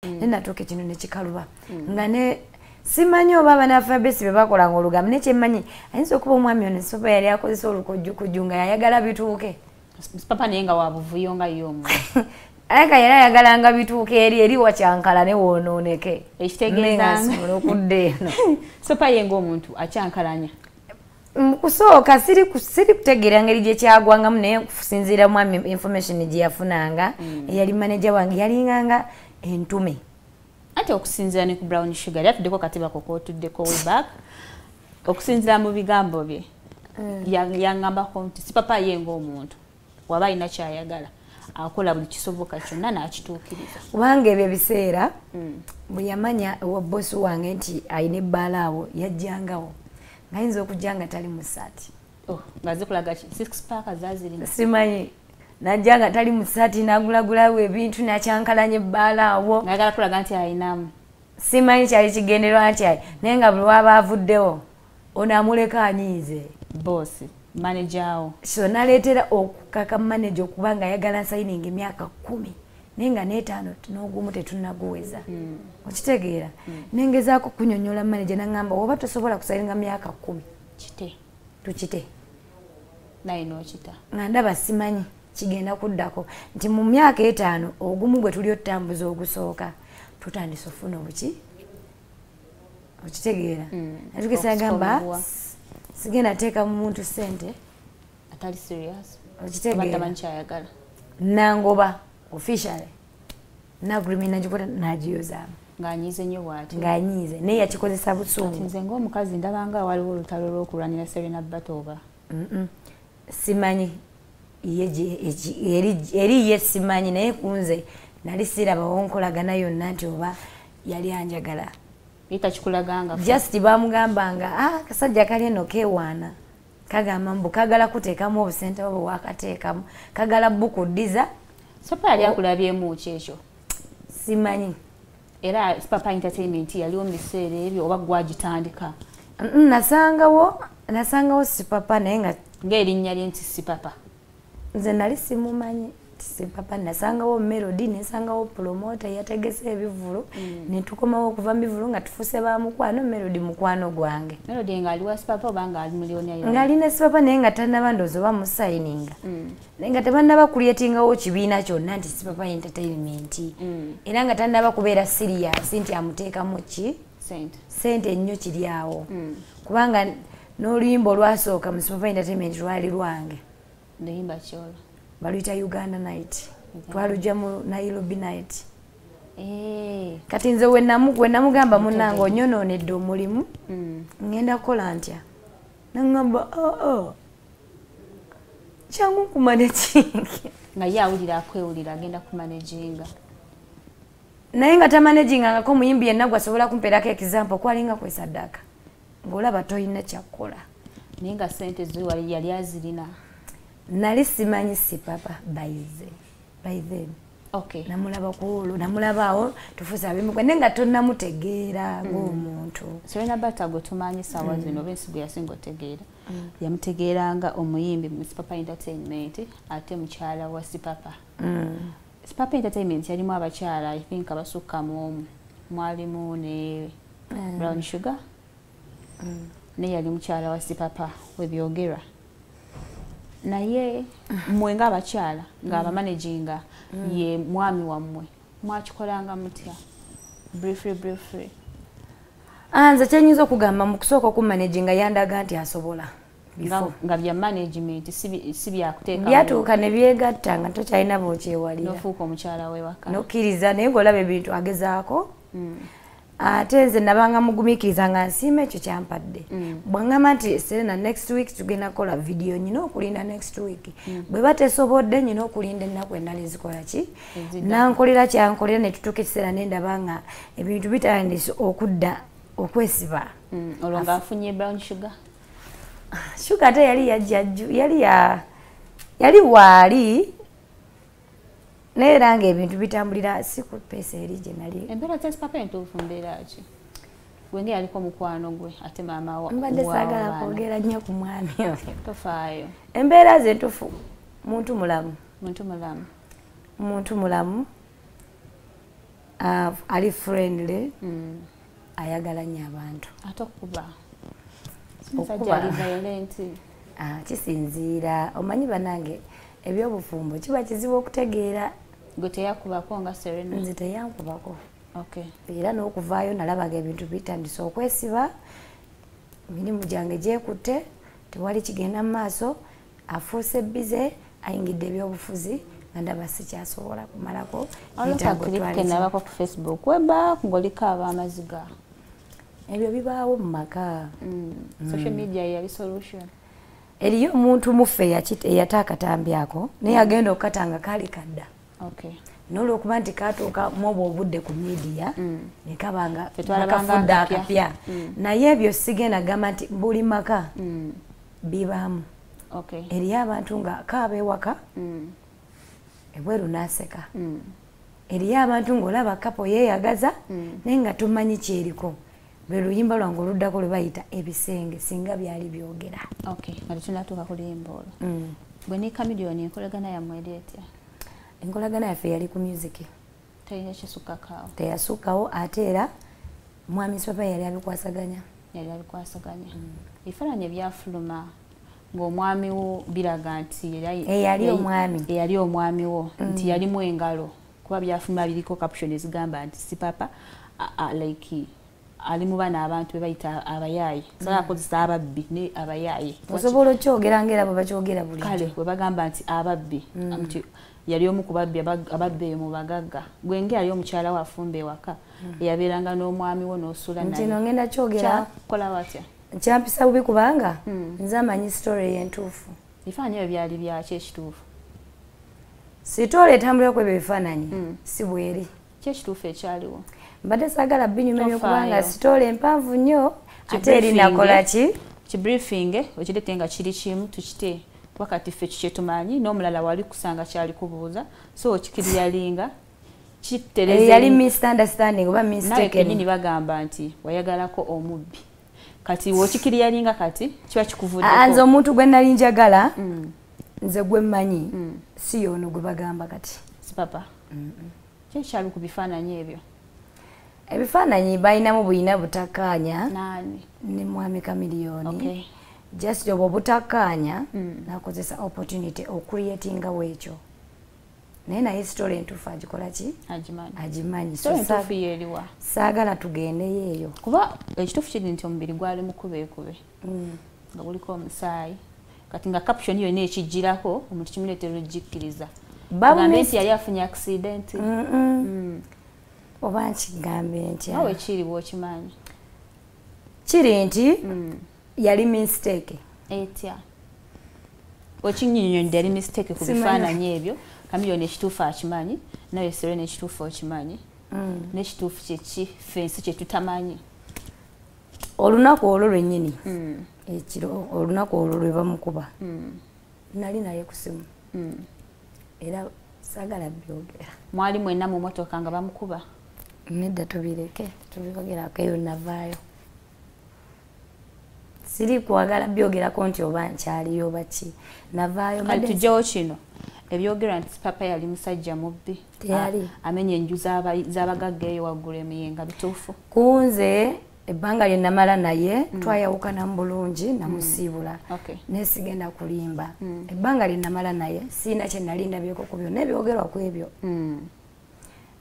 Naye natuuka ekintu ne kikaluba nga ne simanyi oba abanafabesi be bakolanga olugambo, naye kyemmanyi ayinza okuba omwami ono Sipapa yali akozesa olukojjukujju nga yayagala bituuke. Sipapa naye nga wabuvuyo nga ye omuntu. Aleka yali ayagalanga bituuke eri wakyankala ne woonooneke. Ekitegeeza nsobola okudda eno. Sipapa ye ng'omuntu akyankalanya. Mu kusooka siri kutegeera ngeri gye kyagwangamu, naye kusinziira mwami information gye yafunanga, eyali manager wange yalinganga entume. Ate okusinziira ne ku Brown Sugar yali atuddeko katebako kootuddeko way back, okusinziira mu bigambo bye yaŋŋambako nti Sipapa ye ng'omuntu waba alina kyayagala akola buli kisoboka kyonna n'akituukiriza. Kubanga ebyo ebiseera bwe yamanya owa bosi wange nti alina ebbaala awo, yajjangawo ng'ayinza okujja nga tali mu ssaati. Oh, nga zikulaga ki six pack zaazirina? Simanyi, najja nga tali mu ssaati n'agulagulawo ebintu n'akyankalanya ebbaala awo. Ng'ayagala kulaga nti alinamu. Simanyi kyali kigendererwa nti ayi, naye nga buli waba avuddewo ono amuleka anyiize. Boss manager wo. So naleetera okukaka manager okuba nga ayagala nsayininga emyaka 10, naye nga n'etaano n'ogumu tetunnaguweza. Okitegeera? Nengezaako kunyonyola manager, naŋŋamba oba tosobola kusayininga myaka 10, kite. Tukite. Naye n'okita. Nga ndaba simanyi kigenda kuddako nti mu myaka 5 ogumu gwe tuli otutambuza ogusooka tutandise ofuna obuki, okitegeera? Natukisa gamba Okusomebwa. Sigenda teeka mu muntu ssente atali serious oba Okitegeera? Tamanyi kyayagala. Nangoba officially n'agreement nagikola nagiyozaamu. Ng'anyiize nnyo bw'ati. Ng'anyiize, naye yakikozesa Kati busungu. Nze ng'omukazi ndabanga waliwo olutalo lw'okulwanira Serena Battle oba Simanyi ye eri ye simanyi, naye kunze nali sirabawo nkolagana yonna nti oba yali anjagala. Ye takikulaganga? Just bamugambanga, ah, kasajja kali eno keewaana, kagamba mbu kagala kuteekamu obusente bwe wakateekamu, kagala bukuddiza. Sipapa yali akulabyemu ki ekyo? Simanyi. Era Sipapa Entertainment yaliwo mu biseera ebyo oba gwagitandika? Nasangawo Sipapa naye nga ng'erinnya lye nti Sipapa. Nze nali simumanyi Sipapa. Nasangawo Melody, nesangawo promoter yategese ebivulu, netukomawo okuva mu bivulu nga tufuuse ba mukwano. Melody mukwano gwange. Melody ng'ali wa Sipapa oba ng'ali Millionaire? Ng'alina Sipapa, naye nga tannaba ndowooza oba musayininga, naye nga tebannaba creatingawo kibiina kyonna nti Sipapa Entertainment, era nga tannaba kubeera serious nti amuteekamu ki sente. Sente ennyo kiri awo, kubanga n'oluyimba olwasooka mu Sipapa Entertainment lwali lwange. Luyimba ki olwo? Baluyita Uganda Night, twalujja mu Nairobi Night. Eh, Kati nze we namugamba munnange onyonoonedde omulimu, ngenda kukola ntya? Naŋŋamba, aa, kyangu nkumanaginga. Nga ye awulira akwewulira agenda kumanaginga. Naye nga tamanagingangako omuyimbi yenna gwasobola kumpeerako example, kwalinga kwesaddaaka ng'olaba toyina kyakkola. Naye nga sente zo wali yali azirina? Nali simanyi Sipapa by then. Namulaba ku olwo, namulaba awo tufuuse ab'emikwano, naye nga tonnamutegeera ng'omuntu. Serena Bata gwe tumanyi saawa zino oba ensi gwe yasinga otegeera, yamutegeeranga omuyimbi mu Sipapa Entertainment ate mukyala wa Sipapa. Sipapa Entertainment yalimu abakyala, I think abasukka mu omu, mwalimu ne Brown Sugar, naye yali mukyala wa Sipapa webyogerwa. Naye mmwe ng'abakyala ng'abamanaginga ye mwami wammwe, mwakikolanga mutya, briefly, briefly? Ah, nze kyenyinza okugamba, mu kusooka okumanaginga yandaga nti asobola before. Nga bya management, si byakuteeka. Byatuuka ne byegatta nga tokyalina bwokyewalira. Nofuuka omukyala wewaka. Nokkiriza, naye ng'olaba ebintu agezaako. Ate nze nabanga mugumiikiriza nga nsiima ekyo kyampadde. Bwangamba nti Serena, next week tugenda kukola video, nyina okulinda next week. Bwe batesobodde, nyina okulinda ennaku endala ezikola ki. Eziddako. Nankolera kyankolera, ne tutuuka ekiseera nendaba nga ebintu bitandise okudda okwesiba. Olwo ng'afunye Brown Sugar? Sugar ate yali yajjajju, yali ya yali waali, naye era ng'ebintu bitambulira si ku peesa eri gye nali. Embeera za Sipapa entuufu mbeera ki, gwe nga yaliko mukwano gwe ate maama Mbadde wa saagala abaana? kwogera nnyo ku mwami oyo. Tofaayo. Embeera ze entuufu, muntu mulamu. Muntu mulamu. Muntu mulamu. Ali friendly. Ayagala nnyo abantu. Ate okuba musajja ali violent. Kisinziira, omanyi banange ebyobufumbo kiba kizibu okutegeera. Gwe teyakubako nga Serena? Nze teyankubako. Okay. Era n'okuvaayo nalabaga ebintu bitandise okwesiba, emirimu gyange gyekutte, tewali kigenda mu maaso, afuuse bize, ayingidde ebyobufuzi, nga ndaba sikyasobola kumalako. Nabako ku Facebook weba ng'oliko ab'amaziga. Ebyo bibaawo mu maka. Social media yali solution. Eriyo omuntu muffe eyata akatambi ako, naye agenda okukatanga kaali kadda. Okay. N'olwokuba nti katuuka mu obwo obudde ku media, ne kabanga akafudde akapya. Naye ebyo sigenda gamba nti buli maka bibaamu. Okay. Eriyo abantu nga kaaba ewaka, ebweru n'aseka. Eriyo abantu ng'olaba kapo yeeyagaza, naye nga tomanyi kyeriko. Lwe luyimba lwange oluddako lwe bayita ebisenge singa byali byogera. Okay, nga tetunnatuuka ku luyimba olwo. Gwe ne Chameleone enkolagana yammwe eri etya? Enkolagana yaffe yali ku music. Terina kisukkako awo? Teyasukkawo, ate era mwami Sipapa yali abikwasaganya. Yali abikwasaganya. Ebifaananyi ebyafuluma ng'omwami wo biraga nti eyali omwami. Eyali omwami wo, nti yalimu engalo. Kuba byafuluma biriko caption ezigamba nti Sipapa like ali mu bana abantu be bayita abayaaye. Saagala kozesa ababbi ne abayaaye. Osobola okyogera ng'era bwe bakyogera bulijjo. Kale bwe bagamba nti ababbi, nti yali omu ku babbi ababbi eyo mu bagagga. Gwe ng'eyali omukyala we afumba ewaka, eyabeeranga n'omwami wo n'osula naye. Nti no ngenda kyogera. Kyakola watya? Kyampisa bubi kubanga nze amanyi story entuufu. Ebifaananyi ebyo byali byaki ekituufu? Sitole etambulira ku ebyo ebifaananyi si bweri. Ki ekituufu ekyaliwo? Mbadde saagala binyumya kubanga sitole empanvu nnyo, ate eri nakola ki? Kibriefinge okirete nga kiri kimu tukite wakati ffe kye tumanyi n'omulala wali kusanga kyali kubuuza, so okikiriyalinga kitereze. Yali misunderstanding oba mistaken. Naye kennyini bagamba nti wayagalako omubbi. Kati w'okikiriyalinga kati kiba kikuvuddeko. Nze omuntu gwe nali njagala, nze gwe mmanyi, si y'ono gwe bagamba kati. Sipapa. Ki ekyali ku bifaananyi ebyo? Ebifaananyi balinamu buyina butakkaanya. Nani? Ne mwami Chameleone. Okay. Just obwo butakkaanya, n'akozesa opportunity ocreatingawo ekyo. Naye naye story entuufu agikola ki? Agimanyi. Agimanyi. Story entuufu yeeriwa? Saagala tugendeyo eyo. Kuba ekituufu kiri nti omubiri gwali mukubeekube. Nga guliko omusaayi. Kati nga caption yonna ekijjirako omuntu kimuleetera ogikkiriza. Bagambe nti yali afunye accident. Oba nkigambe ntya? Nawe kiri bw'okimanyi. Kiri nti yali mistake. Etya? Okinnyonnyodde yali mistake ku bifaananyi ebyo. Chameleone ekituufu akimanyi, nawe Serena ekituufu okimanyi. N'ekituufu kye ki ffe ensi kye tutamanyi. Olunaku olwo lwennyini, ekiro olunaku olwo lwe bamukuba, nali naye ku ssimu. Era saagala byogera. Mwali mwenna mu mmotoka nga bamukuba? Nedda tubireke, tubyogerako eyo navaayo. Siri kwagala byogerako nti oba nkyaliyo oba ki. Navaayo. Kale tuggyewo kino. Ebyogerwa nti Sipapa yali musajja mubbi. Teyali. Amenya enju z'abagagga eyo waggulu emiyenga bituufu. Ku nze ebbanga lye namala naye twayawukana mu bulungi namusiibula. Naye sigenda kulimba. Ebbanga lye namala naye sirina kye nali ndabyeko ku byonna ebyogerwa ku ebyo.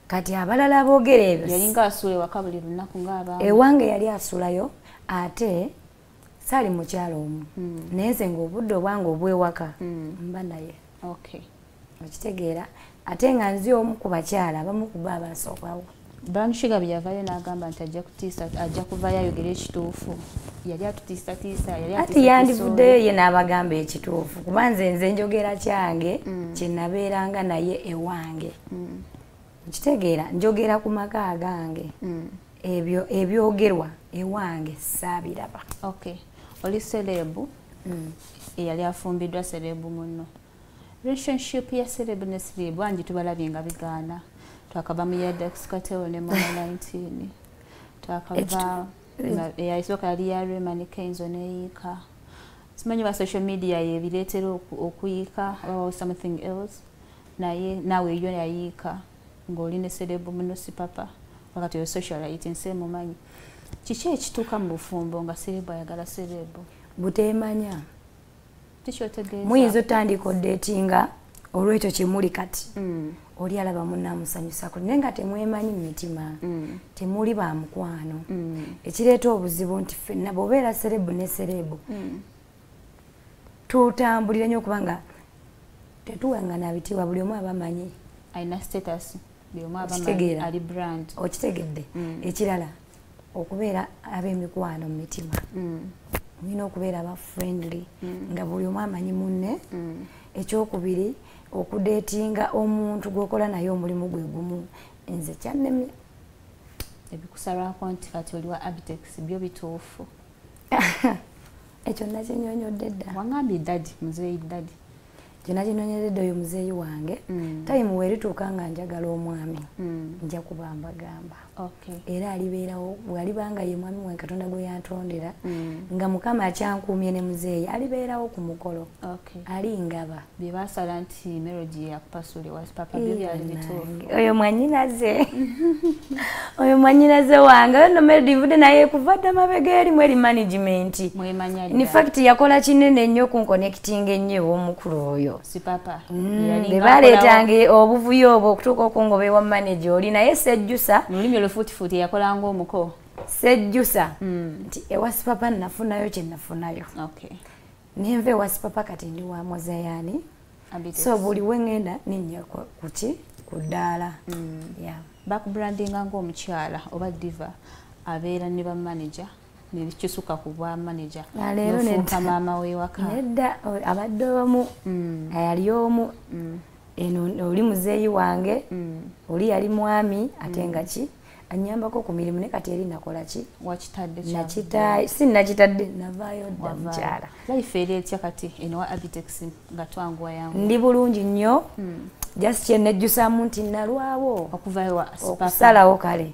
Kati abalala aboogera ebyo. Yalinga asula ewaka buli lunaku ng'abaana. Ewange yali asulayo ate saali mukyalo omu. Naye nze ng'obudde obwange obw'ewaka mba naye. Okay. Okitegeera ate nga nzi omu ku bakyala abamu ku bo abaasookawo. Brown Sugar bye yavaayo n'agamba nti ajja kutiisa, ajja kuvaayo ayogere ekituufu. Yali atutiisatiisa, yali Ati atiisatiisa yandivuddeyo ye n'abagamba ekituufu kuba nze njogera kyange kye nabeeranga naye ewange. Okitegeera njogera ku maka agange. Ebyo ebyogerwa ewange saabiraba. Okay. Oli celeb eyali afumbiddwa celeb munno. Relationship ya celeb ne celeb wangi tubalabye nga bigaana. Twakava mu ya Dax Kartel ne Mama 19. Twakava eyasooka yali ya Rema ne Kenzo neyiika. Simanyi ba social media yebireetera okuyiika oba something else. Naye naawe yo yayiika. Ng'oli ne celeb muno Sipapa wakati yo socialite nse mumanyi. Kiki ekituuka mu bufumbo nga celeb ayagala celeb? Buteemanya. Tikyotegeeza. Muyinza otandika odatinga olwekyo kyemuli kati. Oli alaba munnamusanyusako naye nga temwemanyi mu mitima. Temuli ba mukwano. Ekireeta obuzibu nti ffenna bw'obeera celeb ne celeb tutambulira nnyo kubanga tetuwangana bitiibwa, buli omu aba amanyi. Alina status, buli omu aba amanyi ali brand. Okitegedde. Ekirala okubeera ab'emikwano mu mitima. Mulina okubeera aba friendly nga buli omu amanyi munne. Ekyokubiri okudeetinga omuntu gw'okola naye omulimu gwe gumu, nze kyannemye. Ebikusalwako nti kati oli wa Abitex byo bituufu? Ekyo nakinyonyodde dda. Wangambye daddy, muzeeyi daddy. Ekyo nakinyonyodde dda, oyo muzeeyi wange. Time werituuka nga njagala omwami, nja kuba mbagamba. Era alibeerawo, bw'alibanga ye mwami wange Katonda gwe yantondera, nga Mukama akyankuumye ne muzeeyi, alibeerawo ku mukolo. Ali ngaba. Bye baasala nti Melody yakupasula ewa Sipapa byo byali bituufu? Oyo mwannyinaze. Oyo mwannyinaze wange. Oyo nno Melody nvudde naye kuva dda mabega eri mu eri management. Mwemanya In fact yakola kinene nnyo okunkonectinga ennyo ew'omukulu oyo. Sipapa. Be baleetanga obuvuyo obwo okutuuka okungoba ewa manager oli, naye sejjusa. Mu lulimi olufuutifuuti yakolanga omuko. Sejjusa nti ewa Sipapa nafunayo kye nafunayo. Nenva ewa Sipapa kati ndi wa Mozayani. So buli we ŋŋenda ninnya kuki ku ddaala. Bakubrandinga ng'omukyala oba diva abeera ne bamanager nebikisuka ku bwa manager. Nofuuka maama w'ewaka. Nedda, abadde omu, yali omu, eno oli muzeeyi wange, oli yali mwami ate nga ki annyambako ku mirimu, ne kati eri nakola ki? Wakitadde kya? Si nakitadde, navaayo dda mukyala. Life eri etya kati eno wa Abitex nga twanguwa yangu? Ndi bulungi nnyo. Just kye nejjusaamu nti nalwawo okuvayo wa Sipapa. Okusalawo kale.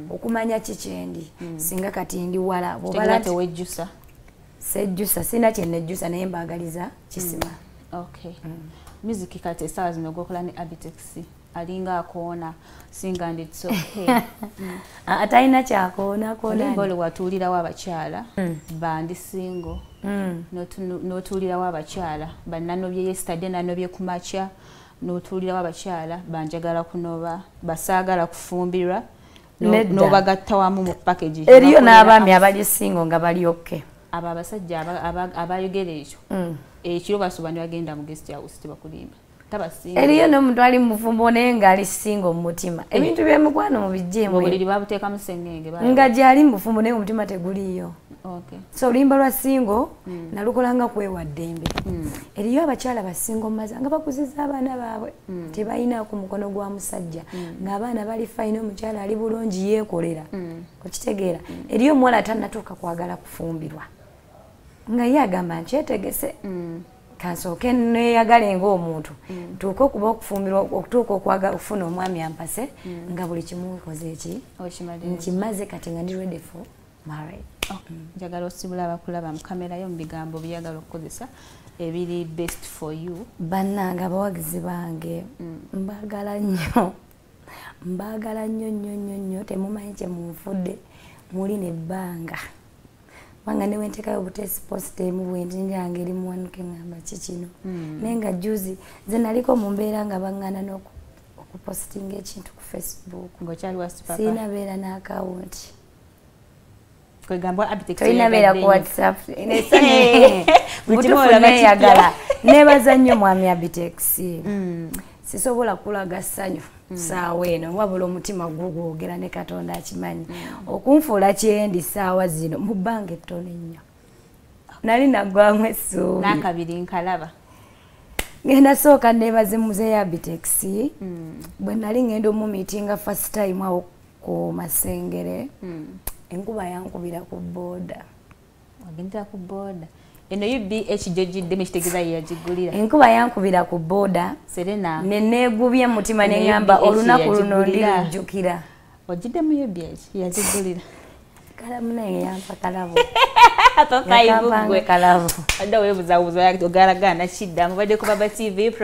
Okumanya ki kyendi. Singa kati ndi wala. Bw'obala tewejjusa. Sejjusa, sina kye nejjusa naye mbaagaliza kisima. Music kati essaawa zino gw'okola ne Abitex alinga akoona singa ndi it's okay. Atalina kyakoona koona. Olimba olwo watuulirawo abakyala bandi single. N'otuulirawo abakyala bannanobye yesterday, nanobye ku makya, n'otuulirawo abakyala banjagala kunoba, basaagala kufumbirwa, n'obagatta wamu mu package. Eriyo n'abaami abali single nga bali okay. Abo abasajja abayogera ekyo ekiro basuba ne bagenda mu guest house tebakulimba. Eriyo n'omuntu ali mu bufumbo naye ng'ali single mu mutima. Ebintu by'emikwano mubiggyemu. Obuliri babuteekamu ssengenge. Nga gy'ali mu bufumbo naye omutima teguliiyo. So oluyimba lwa single nalukolanga kwewa ddembe. Eriyo abakyala ba single mothers nga bakuzizza abaana baabwe, tebalina ku mukono gwa musajja, ng'abaana bali fine, omukyala ali bulungi yeekolera. Okitegeera. Eriyo omuwala tannatuuka kwagala kufumbirwa, nga ye agamba nkyetegese. Kansooke neeyagale ng'omuntu, ntuuke okuba okufumbirwa, okutuuka okwagala okufuna omwami ampase, nga buli kimu nkoze eki? Nkimaze kati nga ndi ready for marriage. Njagala osibula abakulaba mu kamera yo mu bigambo byagala okukozesa ebiri best for you. Bannange abawagizi bange mbaagala nnyo, mbaagala nnyo nnyo nnyo nnyo, temumanyi kye munfudde, muli nebbanga. Kubanga ne wenteekayo obutesi post emu bwenti njange eri muwanuke ngamba ki kino. Naye nga juzi nze naliko mu mbeera nga baŋŋaana okupostinga ekintu ku Facebook. Ng'okyali wa Sipapa. Sirina beera n'akawunti. Kwegamba Abitex Tolina beera ku WhatsApp. Butuufu neeyagala. Neebaza nnyo mwami Abitex. Sisobola kulaga ssanyu ssaawa eno, wabula omutima gugwogera ne Katonda akimanyi. Okunfuula kyendi ssaawa zino mu bbanga ettono ennyo. Nali naggwamu essuubi. N'akabiri nkalaba. Ngenda sooka neebaze muzeeyi Abitex. Bwe nali ngenda omumiitinga first time awo ku Masengere, enkuba yankubira ku booda. Wagendera ku booda. Eno UBH gy'ogiddemu ekitegeeza ye yagigulira. Enkuba yankubira ku booda. Serena. Ne neegubye mu mutima ne ŋŋamba olunaku luno ndirujjukira. Ogiddemu UBH yagigulira. Kalamu naye yampa kalabo. Papa Yakampa Ibugwe. kalabo. Adda weebuzabuza ogalagaana kiddamu. Badde ku Baba TV.